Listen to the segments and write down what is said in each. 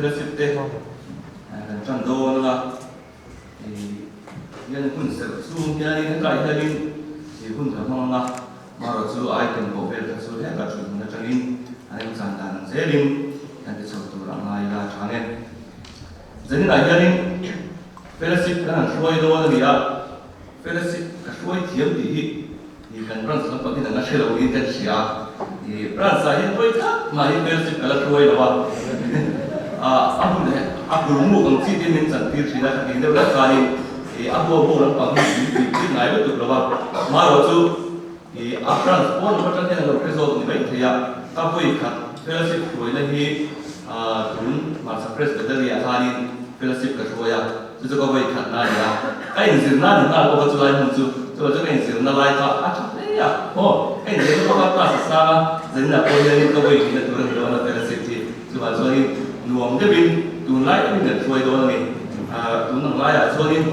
fellowship te kan tan dawn anga hian hun serh chhung hianin hetlai hianin hun ka hmang anga marawh chu item pawh vel kha chu hetah thut hmun atangin a remchan dan ang zelin kan ti chho tur a ngai la tha nge. Zaninah hianin fellowship kan han hruai dawn a ni a, fellowship ka hruai thiam tih hi Ih kan branch lampang hian an la hre lo niin kan hria a, ih branch ah hian vawi khat mah hi fellowship ka la hruai lo a, a hun leh a bul muk ang chi te min chan tir thin a, ka tih deuh leh khanin ih a huau huau lampang hi min tih tir ngai lutuk lo a, marawh chu ih a branch pawn lam atang hian an lo hre zawk ni mai thei a, ka vawi khat fellowship hruaina hi tun Hmarcha Presbytery ah khanin fellowship ka hruai a. Chu chu ka vawi khatna a ni a, ka inzirna a ni nghal bawk a chulai hmun chu, chuvang chuan ka inzirna lai kha a tha hle a, aw ka inzirna pawh kha class a sang a, zaninah pawh hianin ka vawi hihna tur a ni dawn a fellowship hi, chuvang chuanin nuam deuhin tunlai deuhin kan hruai dawn a ni, tun ang laiah chuanin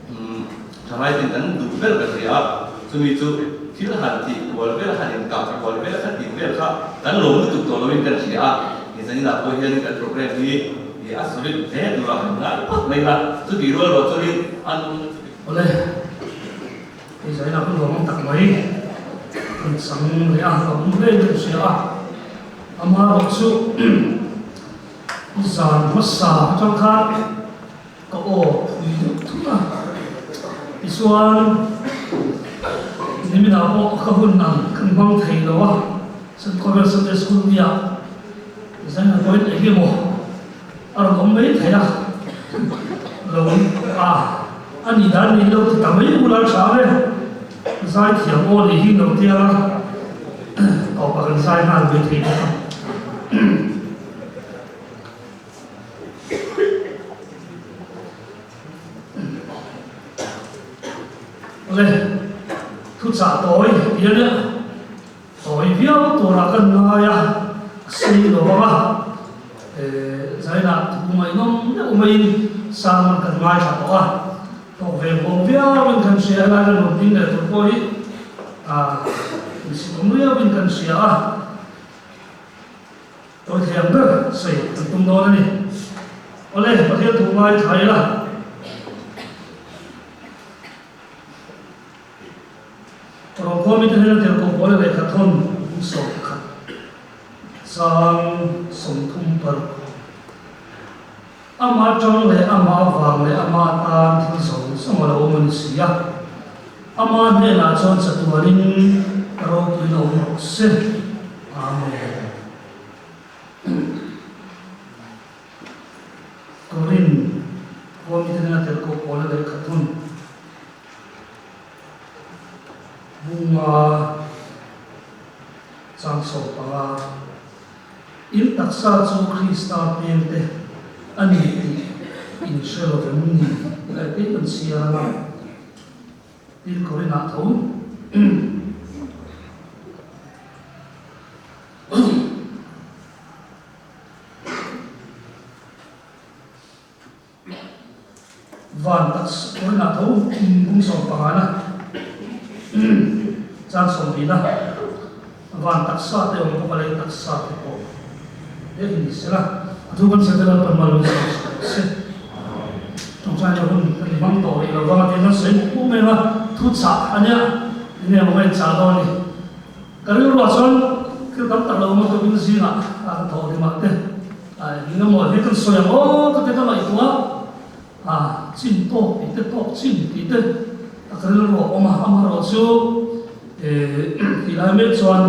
umm thalai ten kan duh ber ka hria a, chumi chu thil han tih kual vel han inkah kual vel kha tih vel kha kan lawm lutuk tawh loin kan hria a, zaninah pawh hianin kan program hi. Ih a solid hle tur a han ngai phawt mai la, chutih rual rual chuanin a nung na chu. Awle, hei zaina hun nuam ang tak mai kan chang leh a, ka awm hle in ka hria a, amaherawh chu zan hmasa atang khan ka aw phui deuh thut a, tichuan niminah pawh ka hun ang kan hmang thei lo a, Khawvel Sunday School nia Zaina pawhin eng emaw a rawn awm mai thei a, lo a a nih dan niin lo ti ta mai bula tha ang e, zai thiam aw nih hi lo tia la tawpah kan zai nghal mai thei bawk a. Awle, thuchah tawi ti a nia. Sawi viau turah kan ngai a, a sei lo ang a, Zainah thu ngaihnawm deuh maiin sermon kan ngaithla tawh a, thawk ve bawm viauin kan hria, helai kan rawn ding leh tur pawh hi insit awm riauin kan hria a, tawi thei ang ber sawi kan tum dawn a ni. Awle, Pathian thu ngaithla ila. Rawngkhawmi te hnena tel kawh pawl lehkha thawn 11 chang 36. Ama tang leh ama vang leh ama tan thil zawng zawng a lo awm a ni si a, ama hnenah chuan chatuanin ropui lo awm rawh se. Amen. Korin khuami te hnena tel kawh pawl lehkha thawn. Bunga chang 15, In taksa chu Krista pengte a ni tih in hre lo vem ni? Ti lai te kan chhiar ang a, tin Korinah tho. Van tak turinah tho bung 15 na chang 20 na van taksa te awm bawk a lei taksa te pawh he hi ni sela a thu kan chhiat te Lalpan mal min sawi sak se. Tawngtai na hun kan hmang tawh rih lo vang a tiin kan sawi mup mup mai ang a, thu chah a nia enge maw ka inchah dawn a ni. Ka rilruah chuan thil tam tak lo awm a tukin zingah a ka thawh rimah te Eng emaw hi kan sawi ang aw ka ti ka ngaihtuah a, chin tawk tih te tawk chin tih te a ka rilru a awm a, amaherawh chu tih lai mek chuan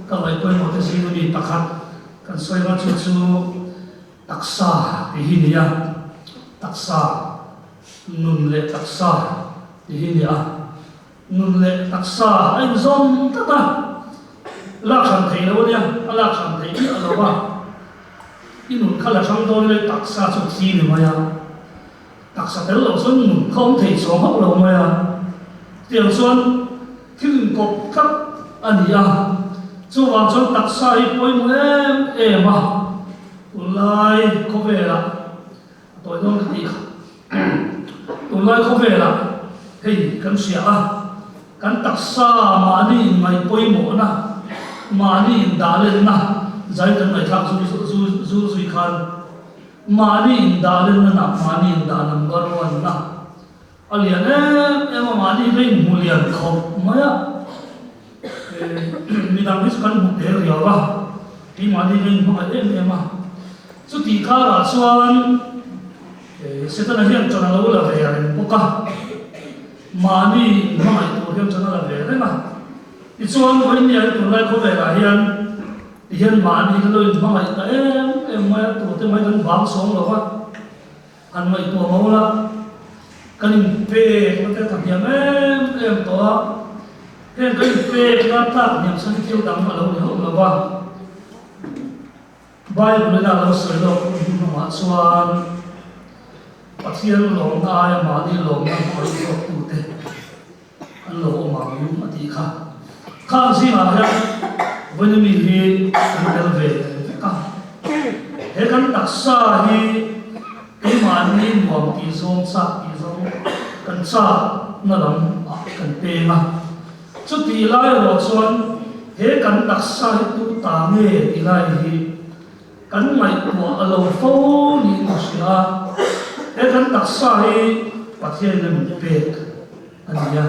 ka ngaihpawimawh te zing ami pakhat kan sawi anga chu chu taksa tih hi ni a, taksa nun leh taksa tih hi ni a. Nun leh taksa a inzawm tlat a, lak hran theih lo a nia, a lak hran theih miah lo a, i nun kha la hrang dawn ila i taksa chu thi ni mai a, taksa tel loh chuan nun kha awm thei chuang hauh lo mai a, tiang chuan thil inkawp tlat a ni a, chuvang chuan taksa hi pawimawh em em a, tunlai khawvelah. A tawi dawn ka tih kha. Tunlai khawvelah hei kan hria a, kan taksa mahni inngaih pawimawhna, mahni indahlenna zai kan ngaihthlak zul zul zui khan. Mahni indah lenna nah mahni indah number one na a lian em em a, mahni hi ka inhmu lian khawp mai a, midang hi chu kan hmu tel riau a, kei mahni ka inhmangaih em em a. Chutih karah chuan Setana hian ṭan a lo la ve reng bawk a, mahni inhmangaih tur hian ṭan a la ve reng a. Tichuan, vawiin hian tunlai khawvelah hian Tihian mahni ka lo inhmangaih ta em em mai a, tute mai kan vang sawng lo va, han ngaihtuah mo la, kan inpek na te ka hniam em em tawh a, heng ka inpek na tlak hniam sawn hi thil dang a lo ni hauh lo va, Bible in a lo sawi lawk hun hnungah chuan Pathian lawmna aia mahni lawmna hmangaih zawk tute An lo awm ang a tih kha. Khang zingah hian Vawiinami hi kan tel ve vek a. He kan taksa hi keimahni nuam tih zawng, chak tih zawng kan chak na lam ah kan peng a. Chutih lai erawh chuan he kan taksa hi tu ta nge tih lai hi kan ngaihtuah a lo fo niin ka hria a. He kan taksa hi Pathianin a min pek. A ni a,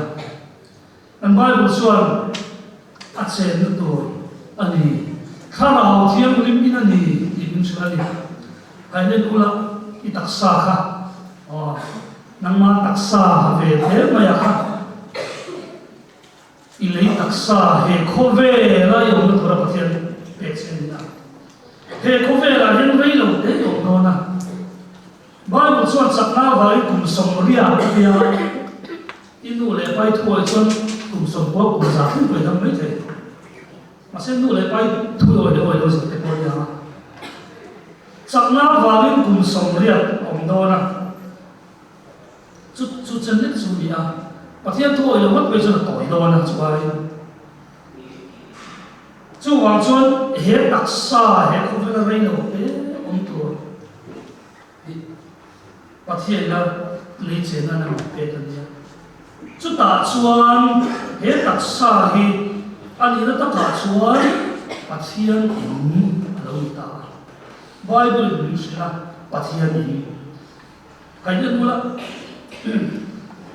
kan Bible chuan a chenna tur a ni, Thlarau Thianghlim in a ni tih min hrilh a ni. Kainen ula i taksa kha, aw, nangmah taksa ha ve hle mai a kha, i lei taksa he khawvela i awmna tura Pathian pek che a ni a. He khawvelah hian rei lo te i awm dawn a. Bible chuan chakna avangin kum sawmriat a tia, i nu leh pa i thuawi chuan kum sawmpua kum za thleng pawh i dam mai thei. Mahse nu leh pa i thuawi leh awi lo zir te pawh a nia. Chakna avangin kum 80 a awm dawn a, chu chu chen lek chu ni a, Pathian thuawi lo ngawt pawh chuan a tawi dawn a, chuai. Chuvang chuan he taksa he khawvela rei lo te awm tur hi Pathianna lei chen nan a rawn pek a nia. Chutah chuan he taksa hi a nihna takah chuan Pathian in a lo ni ta a. Bible in min hrilh a, Pathian in. Kan en ula,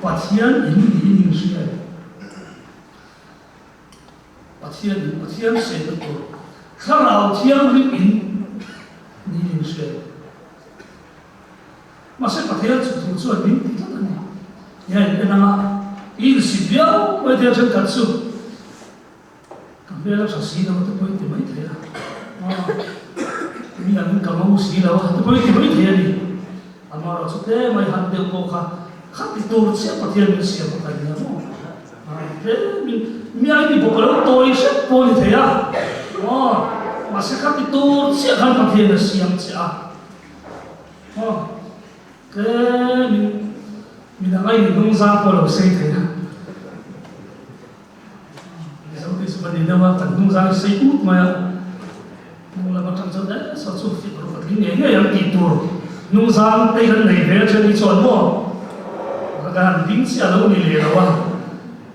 Pathian in niin min hria e. Pathian in Pathian sehna tur Thlarau Thianghlim in niin in hria lo. Mahse Pathian chu thu chuan min ti tlat a ni. Nia in en anga i insit viau mai thei a thenkhat chu ka hmel a tha si lo te pawh in ti mai thei a, mi angin ka ngo si lo te pawh in ti mai thei a ni. Amaherawhchu chu tle mai han deuh pawh kha khati tur chiah Pathian min siam a kan nia maw? Tle min mi ai ni bawk a lo tawi hrep pawh a ni thei a maw? Mahse khati tur chiah khan Pathian a siam che a maw? Tle min midang ai ni hnung zang pawh a lo sei thei a. Mizo tih chu kan ni deuh a, kan hnung zang hi sei ut mai a, hnung lam atang chuan eh saw chu fik ruk a tling ngei ngei ang tih tur hnung zang te kan nei ve a then hi chuan maw kan han ding chiah lo ni leh lo a,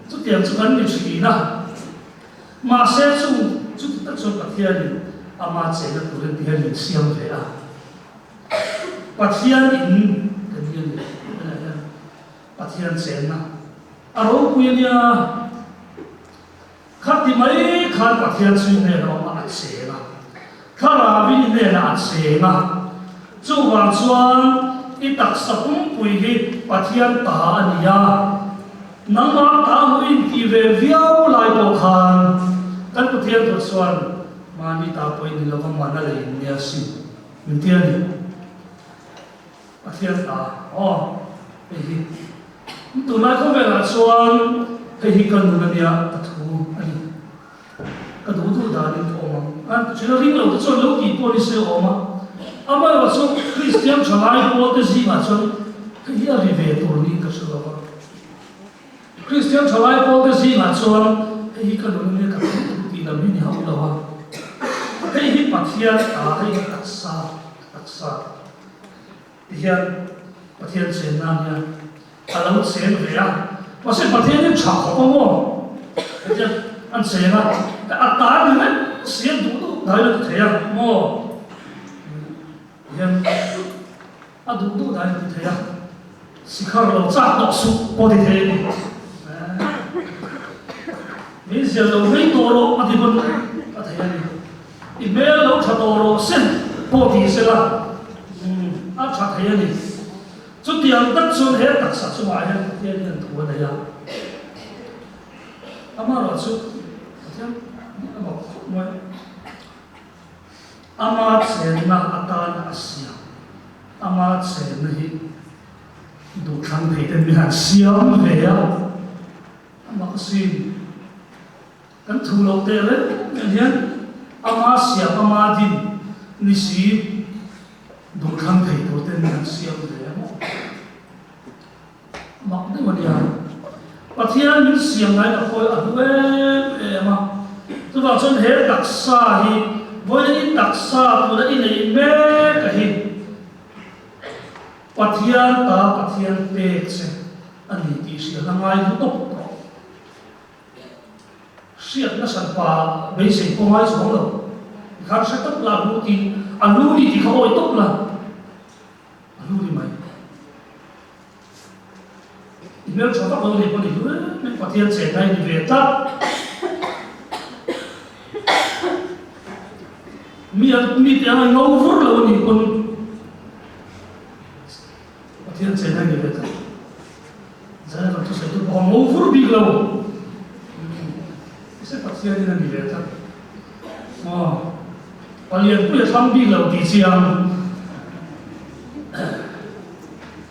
chutiang chu kan ni thin a, mahse chung chuti tak chuan Pathianin ama chenna turin ti hian min siam ve a, Pathian in kan ni a ni tunah hian. Pathian chenna a ropui a nia. Khati mai khan Pathian chu i hnenah awm a, a cheng a. Thlarau-in i hnenah a cheng a. Chuvang chuan i taksa pumpui hi Pathian ta a ni a. Nangmah ta hmu intih ve viau lai pawh khan kan Pathian tur chuan mahni ta pawh i ni lova man a lei nia sin min ti a ni. Pathian ta aw hei hi tunlai khawvelah chuan hei hi ka nun ania ka thu a ni ka duh duh danin ka awm ang a ṭhen a ring lo te chuan lo tih pawh ni se a awm a amaherawh chu Kristian ṭhalai pawl te zingah chuan hei hi a ri ve tur niin ka hre lo va Kristian ṭhalai pawl te zingah chuan hei hi ka nun ania ka thu duh tih lam hi ni hauh lo a hei hi Pathian ta hei hi taksa taksa. Tihian Pathian chen nan hian a lo chen ve a, mahse Pathian hi tha khawp a maw? Hetiang an chen a, a ta ni reng si an duh duh dai lo ti thei a maw? Tihian. A duh duh dahin a ti thei a, sikhar lo chak tawh suh pawh ti thei a ni. Min zial lo mai tawh rawh a ti pawn a thei a ni. I hmel lo tha tawh rawh sen pawh ti sela a tha thei a ni. Chutiang tak chuan he taksa chungah hian Pathian hian thu a nei a. Amaherawhchu Pathian a mak khawp mai. Ama chenna atan a siam. Ama chenna hi duhthlang thei ten mi han siam ve a, a mak asin. Kan thu loh teh reng reng hian ama siam ama din ni si duhthlang thei tur ten mi han siam ve a maw? Mak deuh a nia. Pathian min siam lai ka khawi a hlu em em a. Chuvang chuan he taksa hi vawiin i taksa tuna i neih mek a hi Pathian ta Pathian pek che a ni tih hriat a ngai hlu tawp tawh. Hriat nasa pa beisei pawh ngai chuang lo. Tikhan hre tawp la a lu tih a lu ni tih kha awi tawp la. A hlu ni mai. I hmel tha vak lo ni pawh ni hlu em em Pathian chenna i ni ve tlat. Mi an mi te anga i ngo vur lo a nih pawn Pathian chenna i ni ve tlat. Zaia kan thusawi tu pawh a ngo vur bik lo. Se Pathian in a ni ve tlat. Aw. Palian pui a thlang bik lo tih chiang.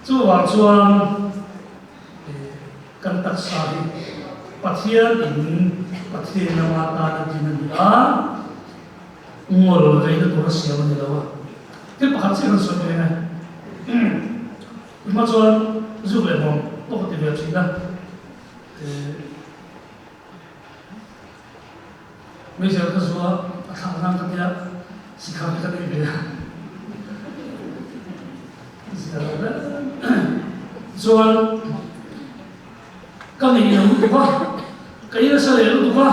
Chuvang chuan kan taksa hi Pathian in Pathian lama tan a din a ni a, ngawl veina tur a siam a ni lo a. Thil pakhat chiah kan sawi ve ngai. Hma chuan zuk leh hmawm pawh ka ti ve thin a. Meizel ka zua a thlah nan ka tia sikhar hi ka nei ve a. Zia lo hle. Chuan ka ngei lo lutuk a, ka in nasa leh lutuk a,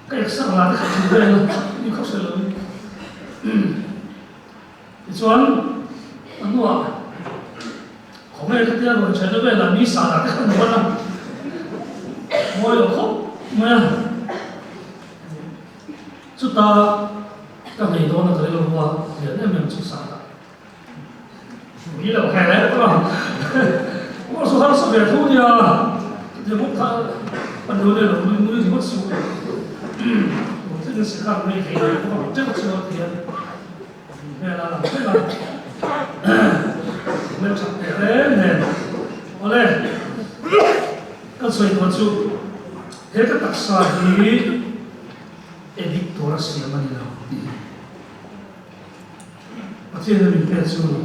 ka exer la te kha thin vel a, ni khawp hre lo in. Tichuan a hnuah khawnge ka tia rawn chhehna velah mi sahdah te kha an ruat a, mawi lo khawp mai a. Chuta ka nghei dawn a ka rilru a lian em em chu sahdah ui lo he leh tawh a, aw chu harsa ve tho nia, chutia bawk kha ka nu leh lo nui nui ringawt suh, tun thlengin sikar mai thei lo bawk a, teuh chu a ti a. Hmel a lang vek a, hmel that teh reng nen. Awle, ka sawi tur chu he ka taksa hi edit tur a siam a ni lo tih hi Pathian in min pek chu a ni.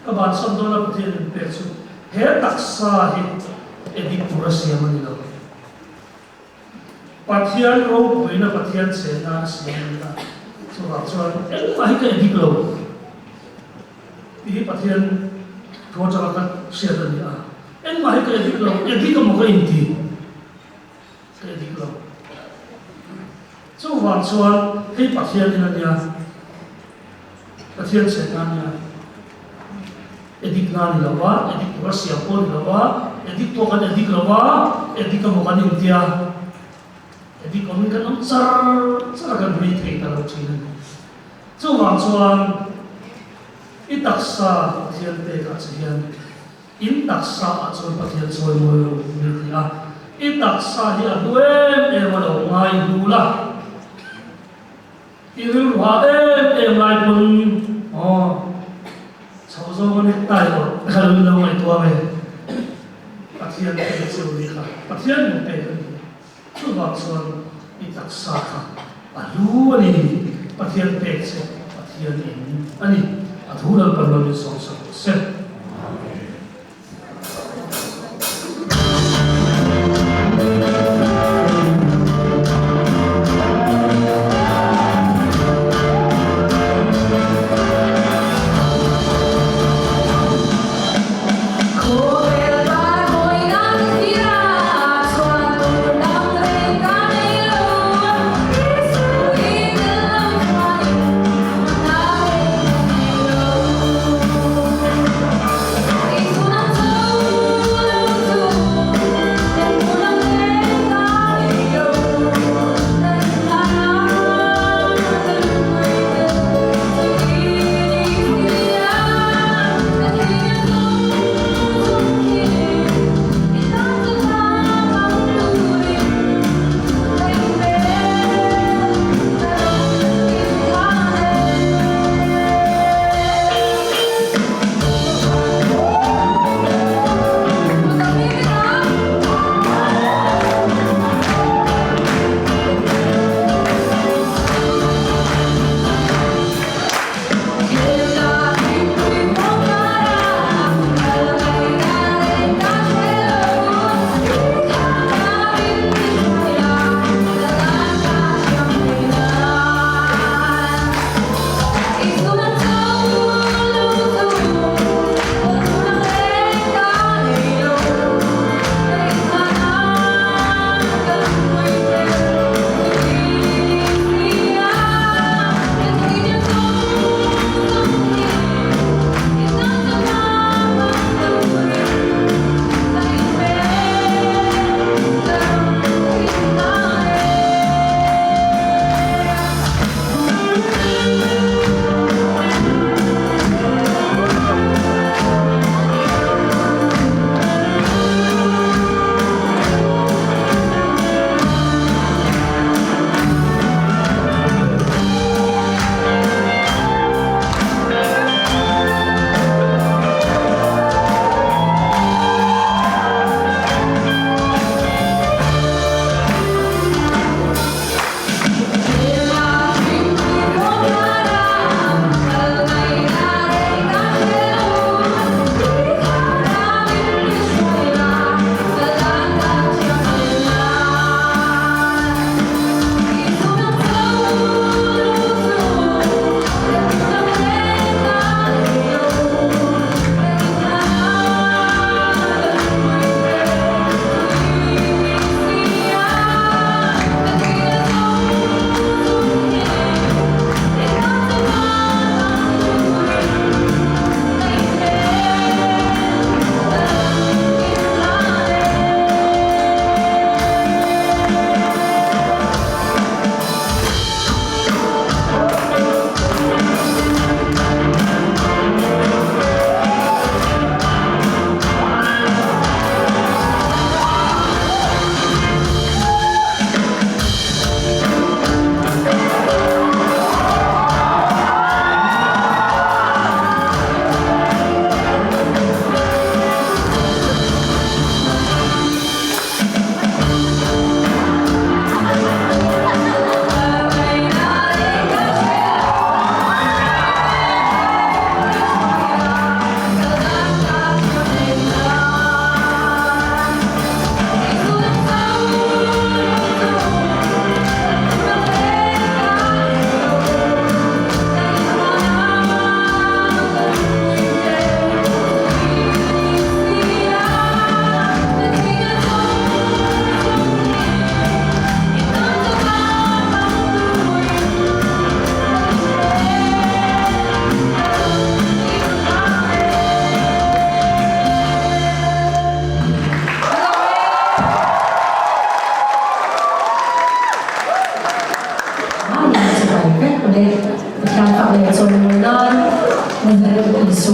Ka bansan dawn a Pathian in min pek chu he taksa hi edit tur a siam a ni lo. Pathian ropuina Pathian chenna a siam a ni a, chuvang chuan engmah hi ka endik lo tih hi Pathian thu atanga ka hriat a ni a, engmah hi ka endik lo, endik emaw ka inti, ka endik lo. Chuvang chuan hei Pathian in a nia, Pathian chenna a nia. Edit na ni lo va, edit tur a siam pawh ni lo va, edit pawh kan edit lo va, edit emaw kan intia, edit awmin kan awm char char a kan ri thei ta lo thin a ni. Chuvang chuan i taksa Pathian pekah che hian in taksa ah chuan Pathian chawi mawi lo mi ti a, i taksa hi a hlu em em a lo ngai hlu la, I rilru hah em em lai pawn aw chho zawng a nek tai lo ka lo in lo ngaihtuah ve. Pathian pek cheu ni kha Pathian min pek a ni. Chuvang chuan i taksa kha a hlu a ni. Pathian pek che Pathian in a ni. A thu Lalpan lo min sawm sak rawh se.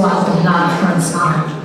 Isua tih hla a rawn sa ang.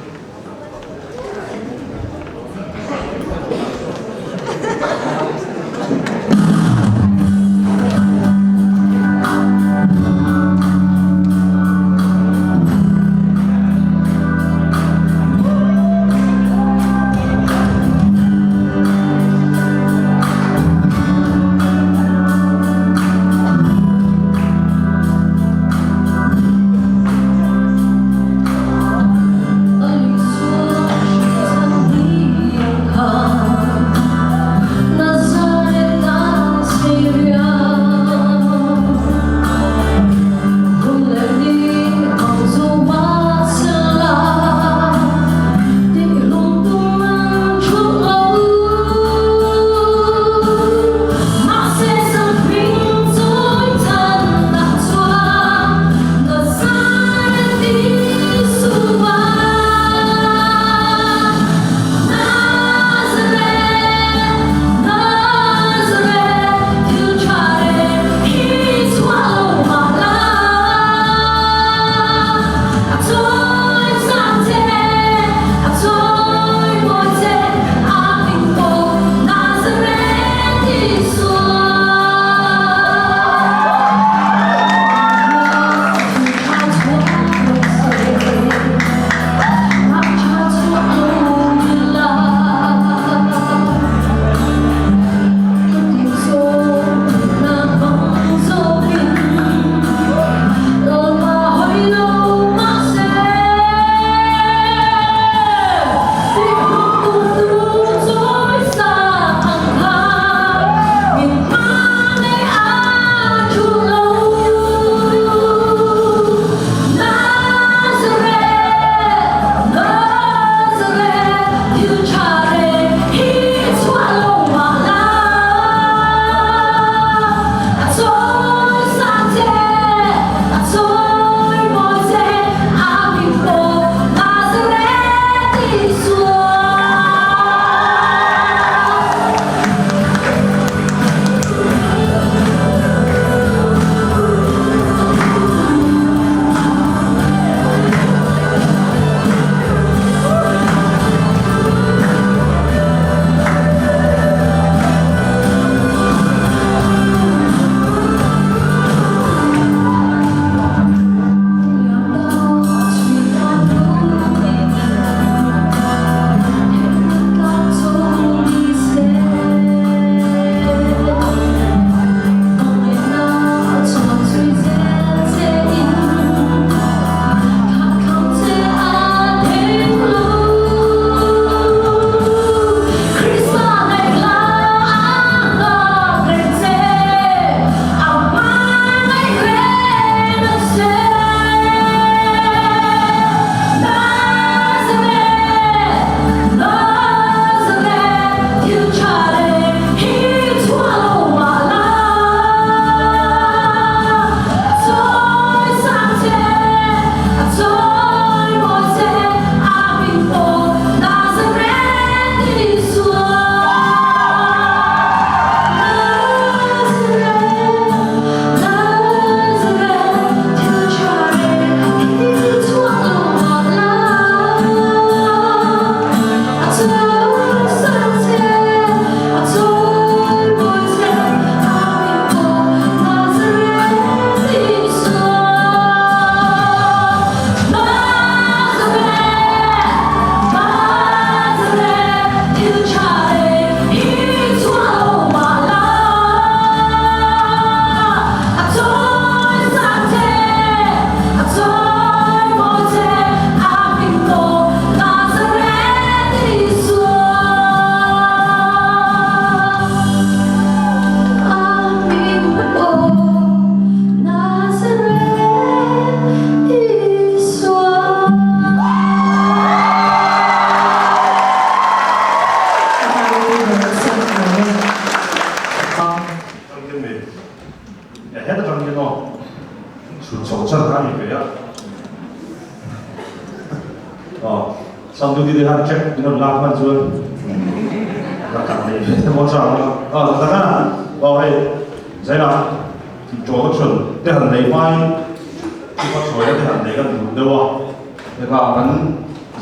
Heka kan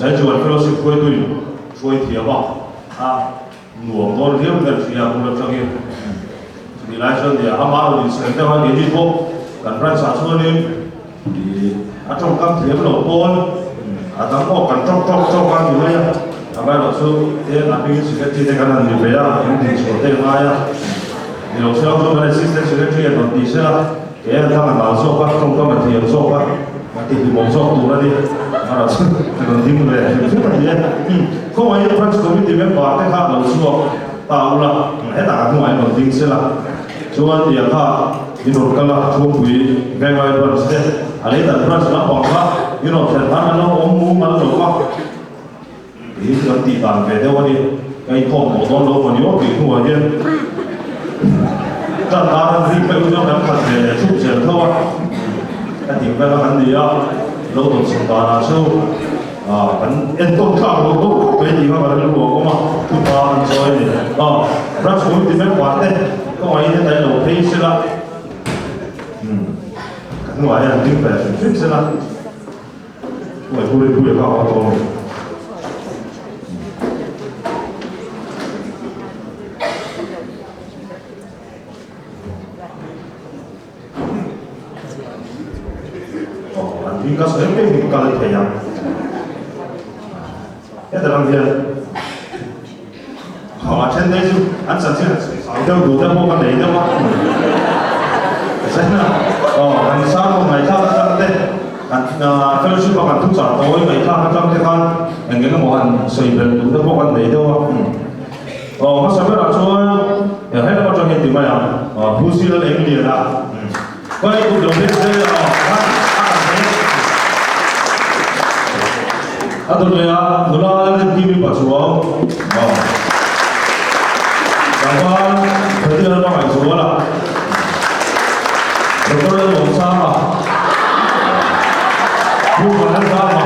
Zaichuan Fellowship hruaituin hruai thiam a, a nuam dawn viau in kan hria a bul atangin. Chutih lai chuan nia amah rawn insawi deuh a, keini pawh kan branch ah chuanin ih a tawngkam thiam lo pawn a dang pawh kan tawk tawk tawk a ni mai a, amaherawh chu te a hmingin secretary te kan han ni ve a, in dinchhuah te a ngai a, ni lo se chuan kan assistant secretary an rawn ti sela. He a thang a nal zawk a, tawngkam a thiam zawk a, a ti hlimawm zawk tur a ni. Mara chu a rawn ding ve hrim hrim a ni e. Khawngaih Branch Committee member te kha lo chhuak ta ula, hetah ka hnungah in rawn ding sela. Chuan tia kha in rawn kal a, Chhungpui Venglai Branch te, a leitan Branch lampang kha in rawn thlen khan an lo awm mumal lo va. Tiin kan tih dan ve deuh a ni. Ka inkhawm tawh dawn lo mawni aw tih hnuah hian tan dar an rik peuh chuan kan khat ve leh thup zel tho a. Ka tih vel a kan ni a, lo dawn chho danah chu kan enkawl thlak lo bawk khawp mai tih kha ka rilru a awm a, thupa an chawi a ni. Branch Committee member te kawngaihin heta i lo phei sela, ka hnuah hian an ding ve hrim hrim sela. Fellowship a kan thuchah tawi ngaihthlak atang te khan eng eng emaw han sawi belh duh te pawh kan nei deuh a. Aw hmasa berah chuan he lam atang hian ti mai ang Pu Sila leh Engliana khawi kut lo hmet se aw a kan hmet a dawt leh a nula Lalrinkimi Pachuau aw tlangval Khawti Lalhmangaihzuala Doctor Lalawmsanga Pu Vanlalzama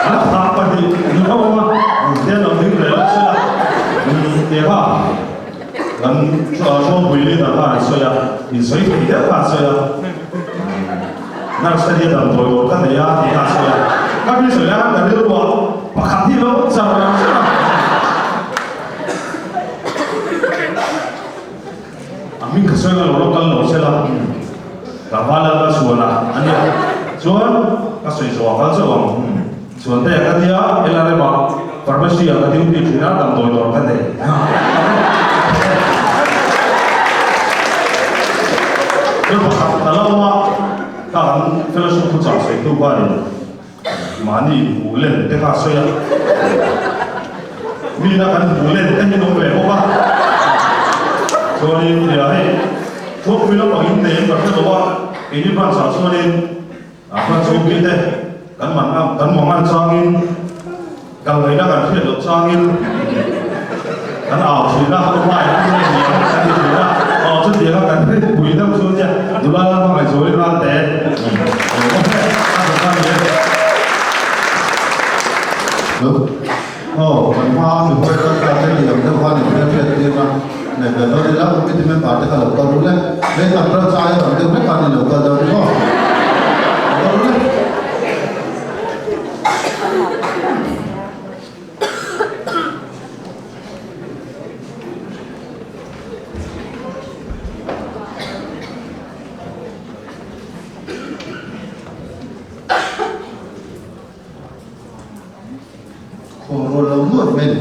an thah pahnih ni ho awm a, te an lo ding ve lawk sela te kha kan Chawngpui leader kha an sawi a, insawi thei deuh kha an sawi a, nurse te hi a damdawi dawr ka nei a tih kha an sawi a, ka mi sawi lai khan ka rilru ah pakhat hi lo char char a. A hming ka sawi lo lo kal lo sela tlangval lal ka chhuan a a nia chuan ka sawi zawh a kal chauh ang chhuan te ka nia LRM ah pharmacy ah ka duty thin a damdawi dawr ka nei chu pakhat ka lo awm a ka kan fellowship thuchah sawitu khanin Mahni hmuh len te kha a sawi a, mina kan hmuh len te hi an awm ve bawk a. Chuanin tia hei Thawkpui lampang in nei an kan hre lo a, keini branch ah chuanin branch awmpi te kan man ang kan mangan changin kal ngaihna kan hriat loh changin kan au thin a, awmai an ti ni ang kan ti thin a, aw chutianga kan rinpui deuh chu nia nula hmangaihzuali ral te Aw kan hma mi huai kal ta te ni ang deuh khan in hmelhriat tir a nei ve dawn ila committee member te kha lo kal ru le lei tam branch aia tam deuh vek khan in lo kal dawn ni maw lo kal ru le. Khawm rual lo nuaih mai ni.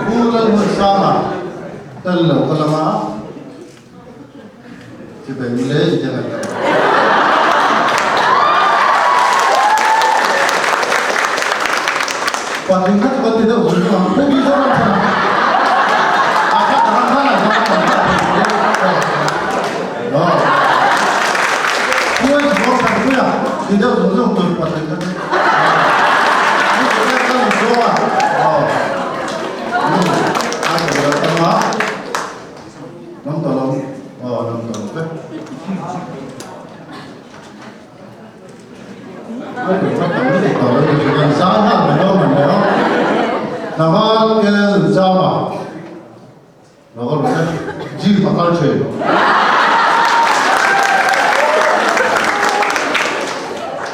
Pu Lalhmunsanga tel lo ka lama Chibai ule i te ngaih lo. Patling kha chu kan ti deuh zung ang. Hei Mizoram thlan a kha ram khan a zawng kan kha No. Khuai chu kan puia ti deuh zung zung tur patling kha chu. Ni chu kan zawng a. No. A chu kan a. Nang tawh lo aw nang tawh lo vek. Ai pui kha tam lutuk tawh lo ni chu kan zai nghal mai lo man le aw. Hnahal kel zama lo ka ru vek.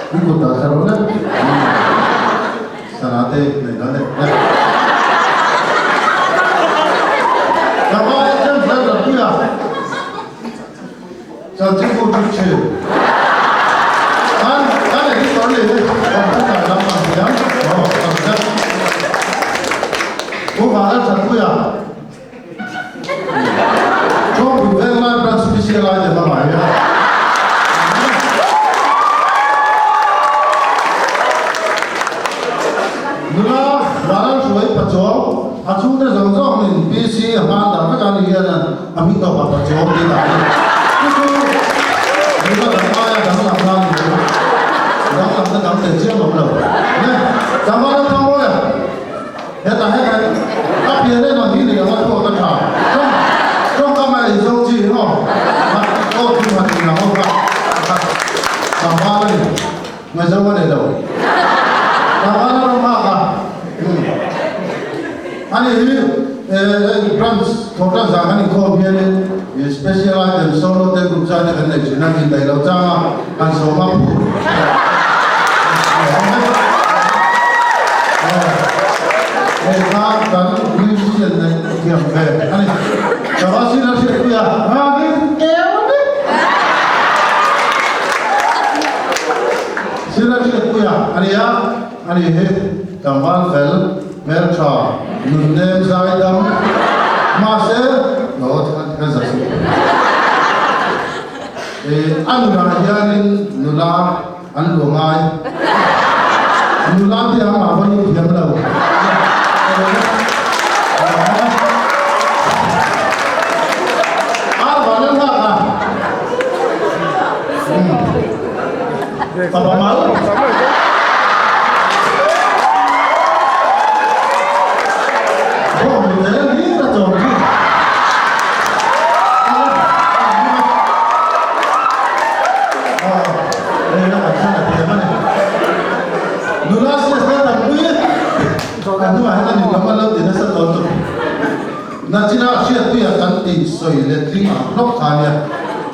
I kut dah thla rawh le. Sana te nei dan e. Ka pa e chan thla rat pui a. Chanchin bu chu thin. Kan kan editor leh hi computer lam ang hian aw kan zet. Pu Vanlal Thatpuia Chawngpui Venglai Branch PCLI te hmangah hian Nula Vanlal Hruai Pachuau a chhungte zawng zawngin PC a hman dar vek a ni hian A hming tawpah Pachuau tih dah a ni. Chu chu nula dang aia danglam na a ni lo. Danglamna dang teh chiam awm lo. Nge, tlangval a thang mawi a? Hetah hetah a pian en ang hi ni ang a thluak a tha. Tawng tawngkam a ei zawng chi hi aw. Aw thim han in ang aw kha. Tlangval a ni. Ngaihzawng a nei lo. Tlangval a rawn nghak a. Ani hi branch thawhtan zan kan inkhawm hianin special item solo te group zai te kan nei thin a, indaih lo chang a han sawm a phur hei kha kan musician neih thiam ve a ni. Ka va sin a hriatpui a, nghakin keu ni. Sin a hriatpui a, a ni a, a ni hi tlangval fel hmeltha nunnem zaidam mahse lo kan za chu a nunah hianin nula an luah ngai nula te ang mah va lut thiam lo. Ar van an nghak a. Fapa mal. Bawng mi te hlir a chawm chu. Nula sia sia tam pui kan hnuah hian a ni lam a lo ti nasa tawn tawh. Nachina hriatpuia kan tih sawi letling ang hlawk kha ania.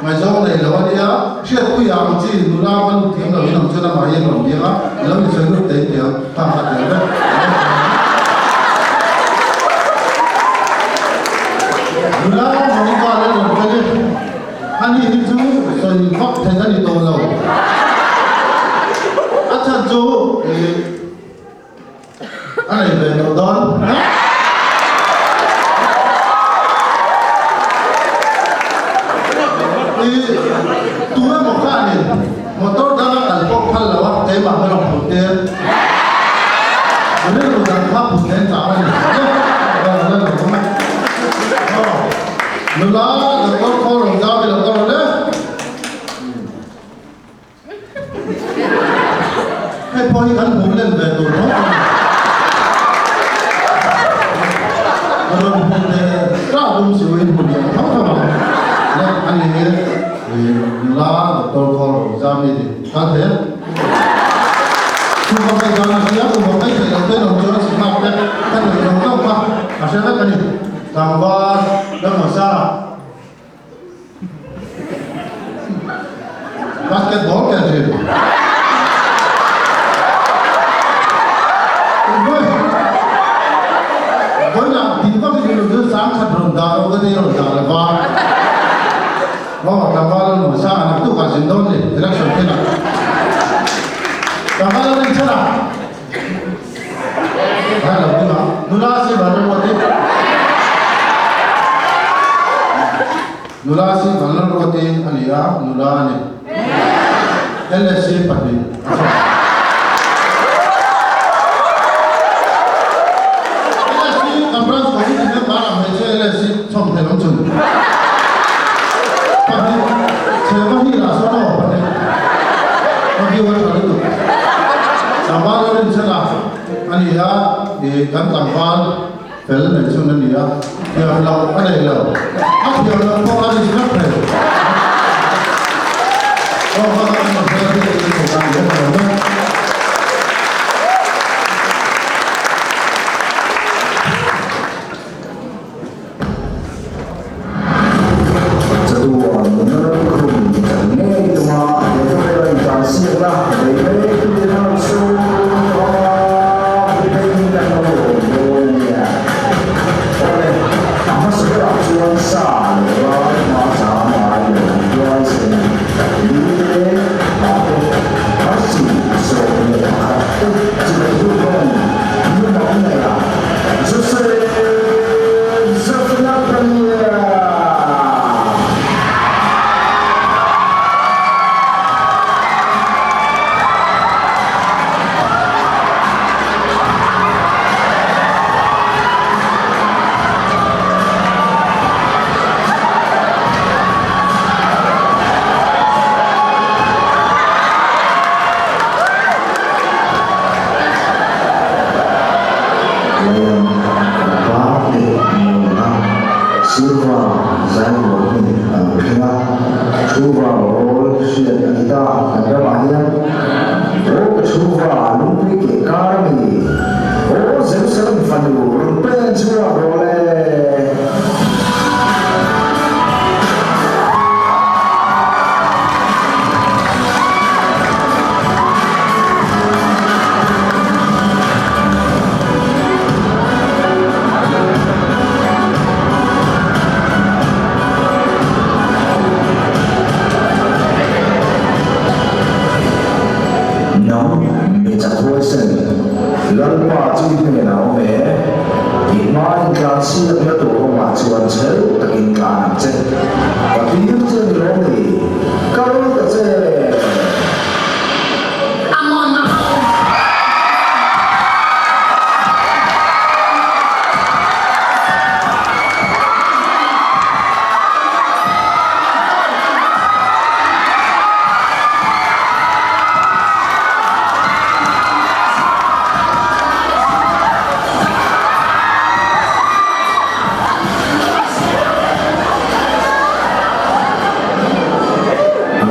Ngaihzawng nei lo ania, hriatpuia ang chi nula va lut thiam lo in ang chuan amah hi a rawn biak a, i lo insawi lut tei teh ang, thang kha tel vek. Nula Monica leh rawn fel i, ani hi chu sawi vak theih a ni tawh lo. A chhan chu ih. A nei ve tawh dawn. I tu emaw khanin motor danga kal pawh phal lo a, keimah ka rawn phur tir. Rilru dang kha phur nen chang a ni. Nula doctor khaw rawn zau i lo ka rawn e. Hei pawh hi kan hmuh len ve tur tho a ni. Rawn hmu teh ṭah dum si uin hmu lian tho tho ang. Le a ni hi nula Doctor Khawl Rozami ni ka thei a. Chu ka hmei dan a hria, kum a hmei theih loh te lo chuan sihnap te ka neih lo hlauh kha a hre vek a ni. Tlangval Ramawsa. Basketball kan thin. Vawiinah tih vak in ilo chu sangkhat rawn dah rawh ka ti rawn dah lova. Maw tlangval a nuam sang a naktuk ah zin dawn ni election thin ah. Tlangval a rin chhan a. Hai lo ding a, nula si van lalruati. Nula si van lalruati a ni a, nula a ni. LSC pahnih a chhuak. LSC kan branch committee member ah hmeichhia LSC chhawm thei awm chhun. Pahnih chheva hi lah sawn aw pahnih. Ka view a tha lutuk. Tlangval a rinchhan a a ni a, ih kan tlangval fel nei chhun a ni a, thiam loh a nei lo, a thiam loh pawh a rin vek thei. Aw ka ka ka hmel hi a in thawk a ni a lo vek. Chatuan nunna ram khum kan ngei tuma he khawvela intlansiakna bei mek hian, Aw ka chhungva lungpui keh kar a mi, aw Jerusalem fanu rawn pen chhuak rawh le. Nang mi chak huaisen, Lalpa chu i hnenah awm e, i hmain tlan siakna tur awmah chuan chhel takin tlan ang che. Ka tir che ni lawm ni, kal ta che!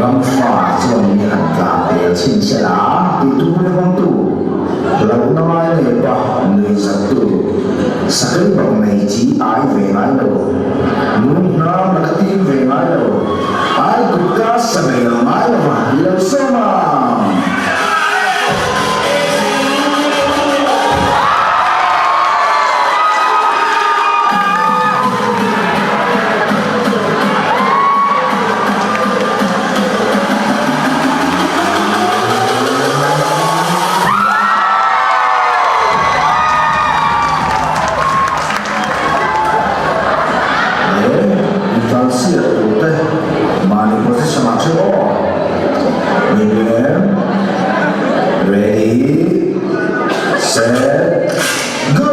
Ramfa chuan mi han tlan tel chhin se la tih tu le hawngtu, hlauhna ngai nei pa nui zattu, sakei bak nei chi ai ve ngai lo, lung hnam la ka tim ve ngai lo, ai kut ka sa ve lo ngai lo va, i lo sawm ang. He intansiak turte mahni position ah theuh aw. Ni em? Ready, set, go!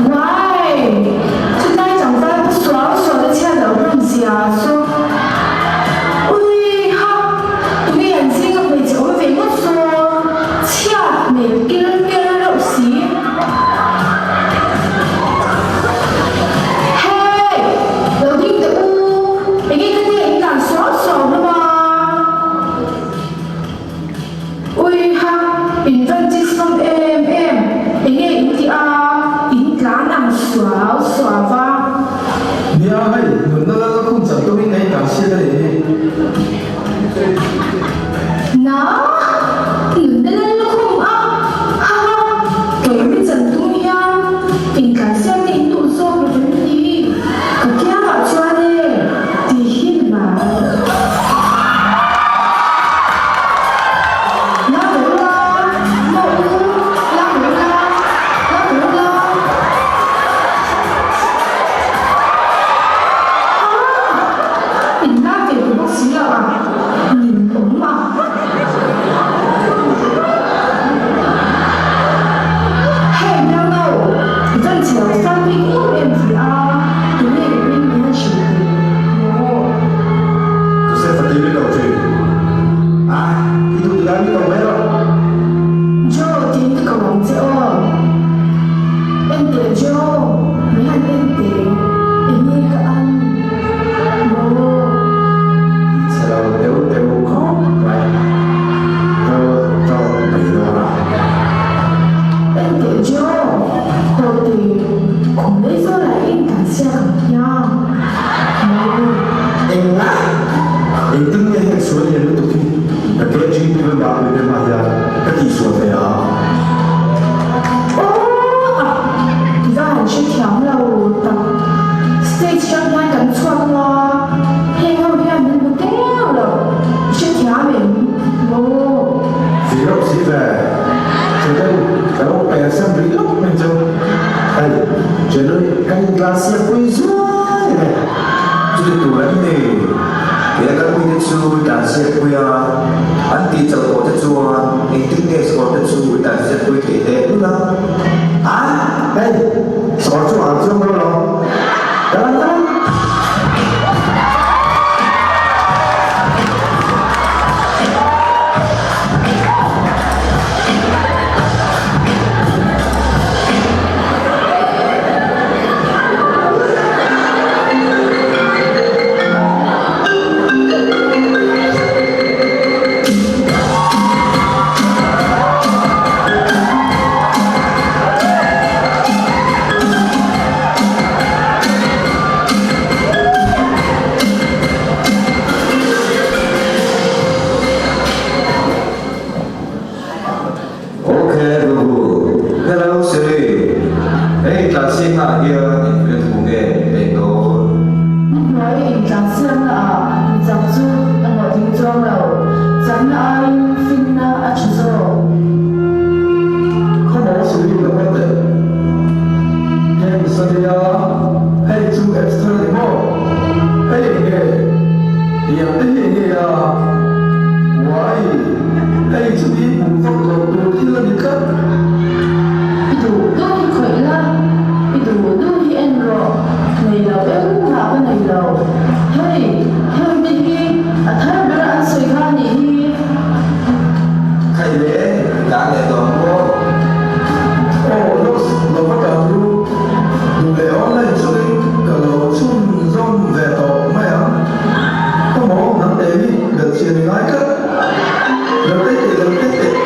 Why? Chulai tlangval pu suau suau te chhiat loh hlawm zia chu. Ui ha! Tunge an zinga hmeichhe awm ve ngawt saw? Chhiat hmel kel kel reuh si. Hey! Lo ding teh u! Enge ka tia in tlan suau suau hlawm a? Ui ha! In van chis hlawm em em! Enge in tih a? In tlan ang suau suau va. Nia hei, nunna lal la khum chan tumin ka intlan chhiat a nih hi. Na, nunna lal la khum a, ha ha, keimi chan tum hian intlan siam te in duh zawk lo vem ni? Ka kiangah chuan e, tih hi ni mai. La ve ula, maw u, la ve ula, la ve ula. Ah! In la ve duh bawk si lo a, nin awm a. Hei biangno, i van chhe lo sang bik em em ti a, tunge i ring min han hrilh teh maw? Joseph a ti min lo thin. Ah, i duh duh lai min lo mai rawh. Joe, tiin ka ko ang che aw. Enteh Joe, min han en teh, enge ka an maw? I chhe lo deuh deuh khawp mai, dawt dawt mai dawn a. Enteh Joe, haw teh, khum lei zawlah in kan siak ang hiang maw? Enga? Engtin nge heng sual lian lutuk hi ka KGB member pui te hmah hian ka tihsual thei a? Aw a! I va han hrethiam lo tak. Stage tang hian kan chhuak nga, heng ho hian min hmu teu lo. I hrethiam em? Maw? Hei, January kan intlansiak pui zuai e. Chuti tur an ni. Kei a kalpui te chu intlansiak pui a, an tih chauh tawh te chuan engtin nge sawr te chu intlansiak pui thei teh lul a? A, hei, sawr chu ang chuang dawn lo. Ka lan ta. Ok Google, Hello Siri, hei intlansiakna ah hian engvile thu nge pek dawn? Hnuai intlansiakna ah mi chak chu a hlawhtling chuang lo, chakna aiin finna a tha zawk. Khawmaw Siri lo kal teh. Heng Sania, hei chu apps thar a ni maw? Hei eng nge? Tiang te hi eng nge a? Uai! Hei chu i hmuh vak loh tur thil a ni tlat. I duh duh hi khawih la, i duh duh hi en rawh, nei lo engmah ka nei lo. Hei, heng te hi a thar ber an sawi kha a nih hi. Khai le, tlan leh tawh ang maw? Aw, Los, lo va tlan ru. Duh leh online chungin ka lo chhunzawm ve tawh mai ang. Khawmaw, nang te hi belhchian i ngai tlat. Lo teh teh, lo teh teh.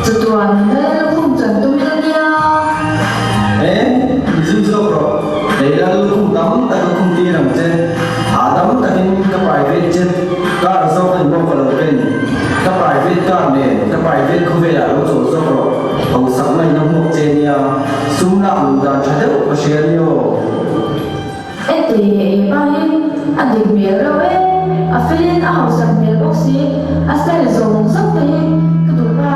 Chatuan lal lukhum chan tum ila nia. E, mi zui zawk rawh. Lei lal lukhum tam tak lukhum tir ang che. Hahdam takin ka private jet car zawk a ni maw ka lo pen. Ka private car nen ka private khawvelah lo chawl zawk rawh. Hausakna in a hmuak che nia. Sum lak luh dan tha deuh ka hria nia aw. Ete e pa hi a dik hmel reuh e, a felin a hausak hmel bawk si, a style zawng zawng te hi ka duh pa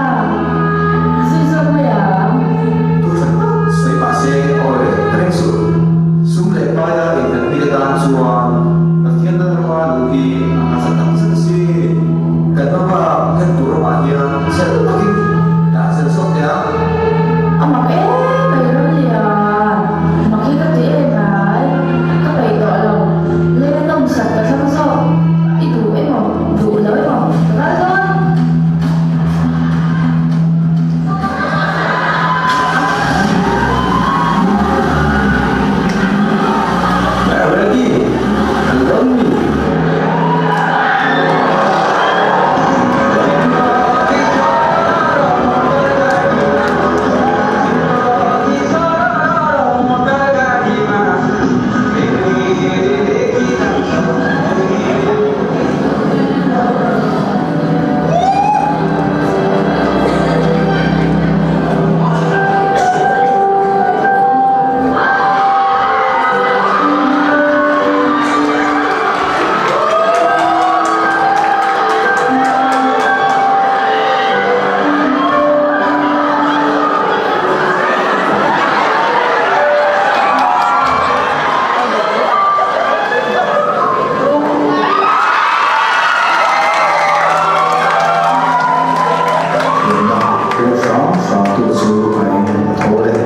zui zawk mai ang. Thu tha tak sawi mah se aw le ka ring suh. Sum leh paia inhlat bik atan chuan Pathian tan rama luh hi a hmasa tak zet a si. Kan hmabak hlen tur ramah hian chel takin dah zel sawt teh ang. A mak em mai Ramlian, mak hi ka ti em mai, ka peih tawh lo, leng nawm sak ka thlang zawk, i duh emaw duh lo emaw ka kal dawn. Ready? Kan dawn mi? Tuna thil hrang hrang tu chu a eng tho leh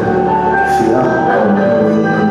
hria a awm hnuin.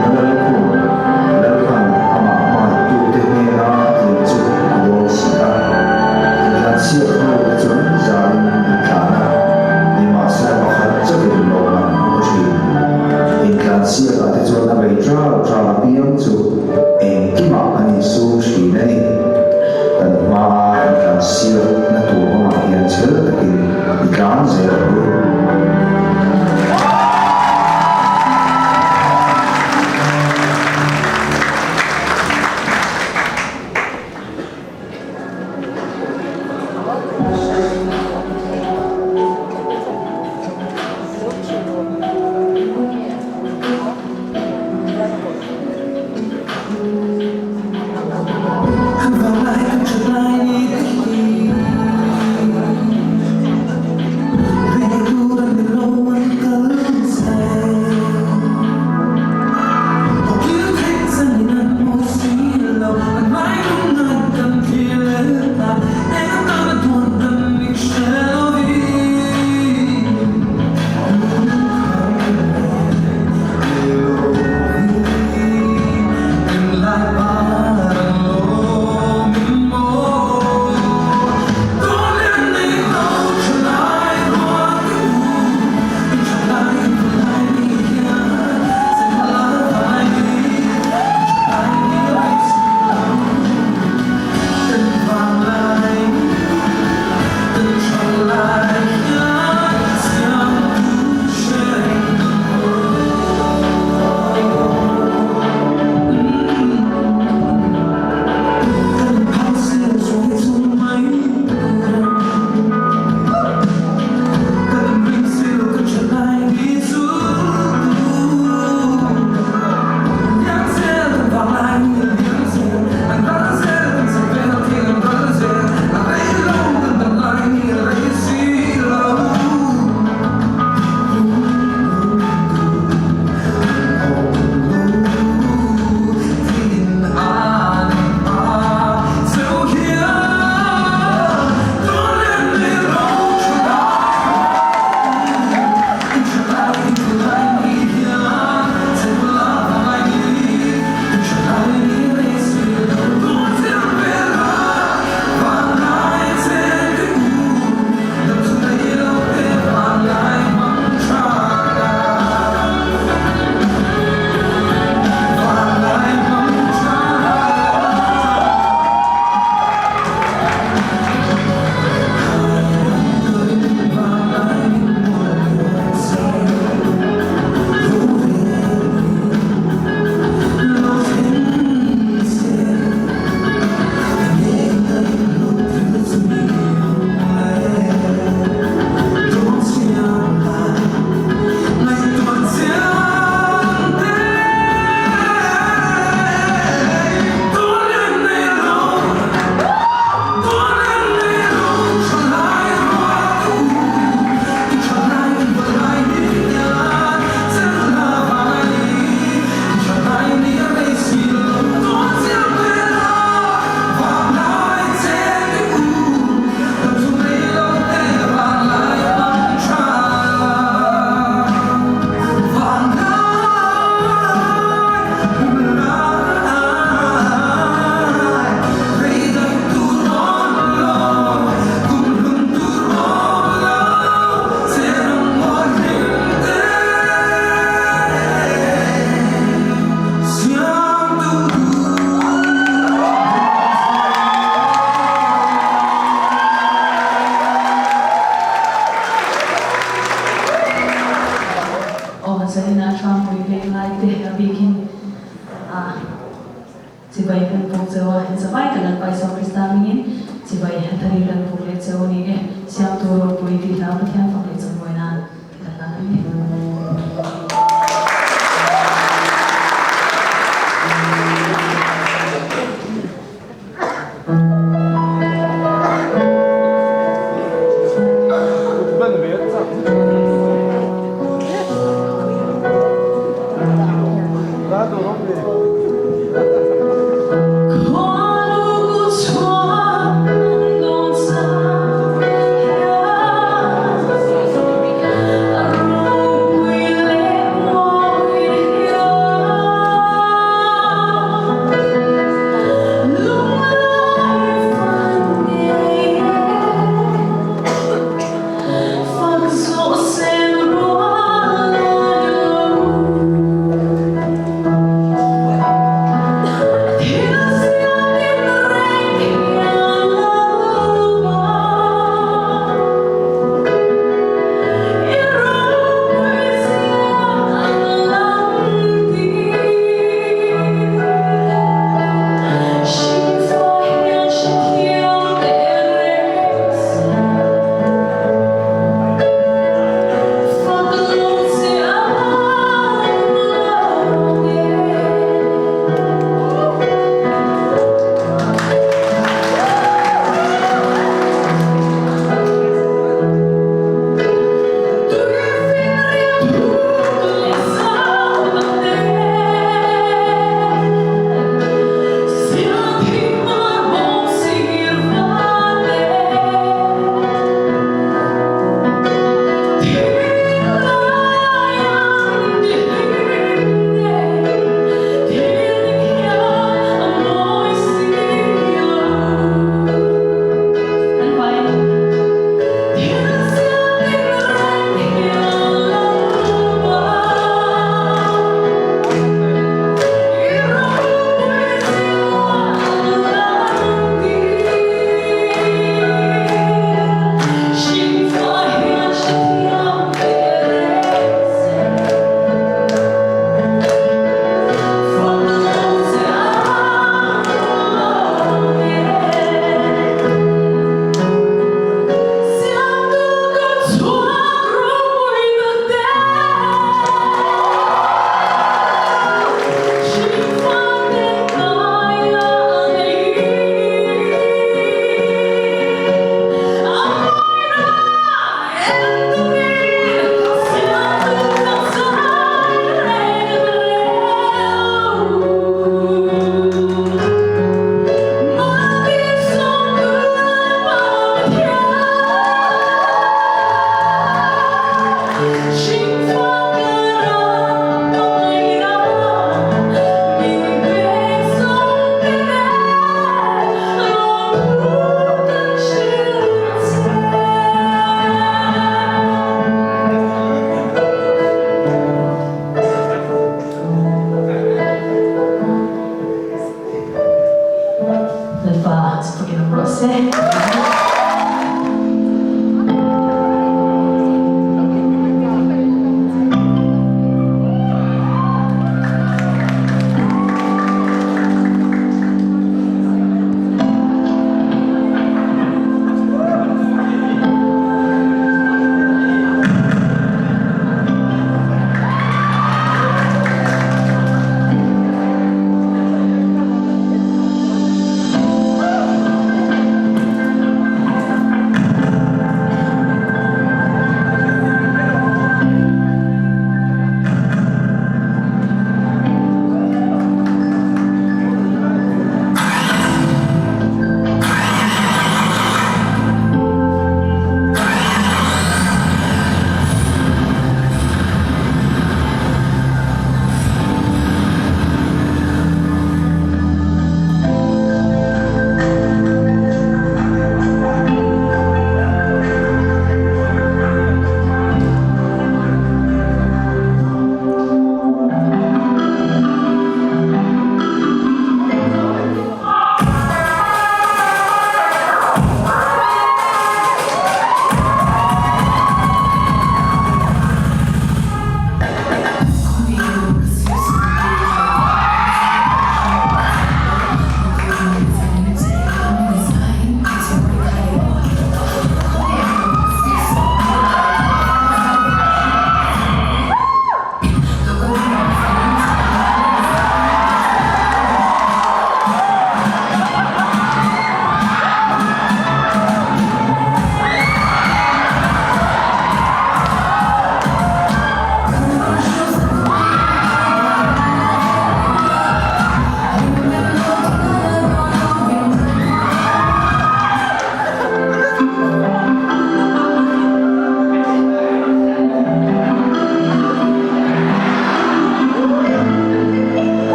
Lalpa chu fakin awm rawh se.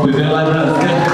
Khawpui Venglai Branch te.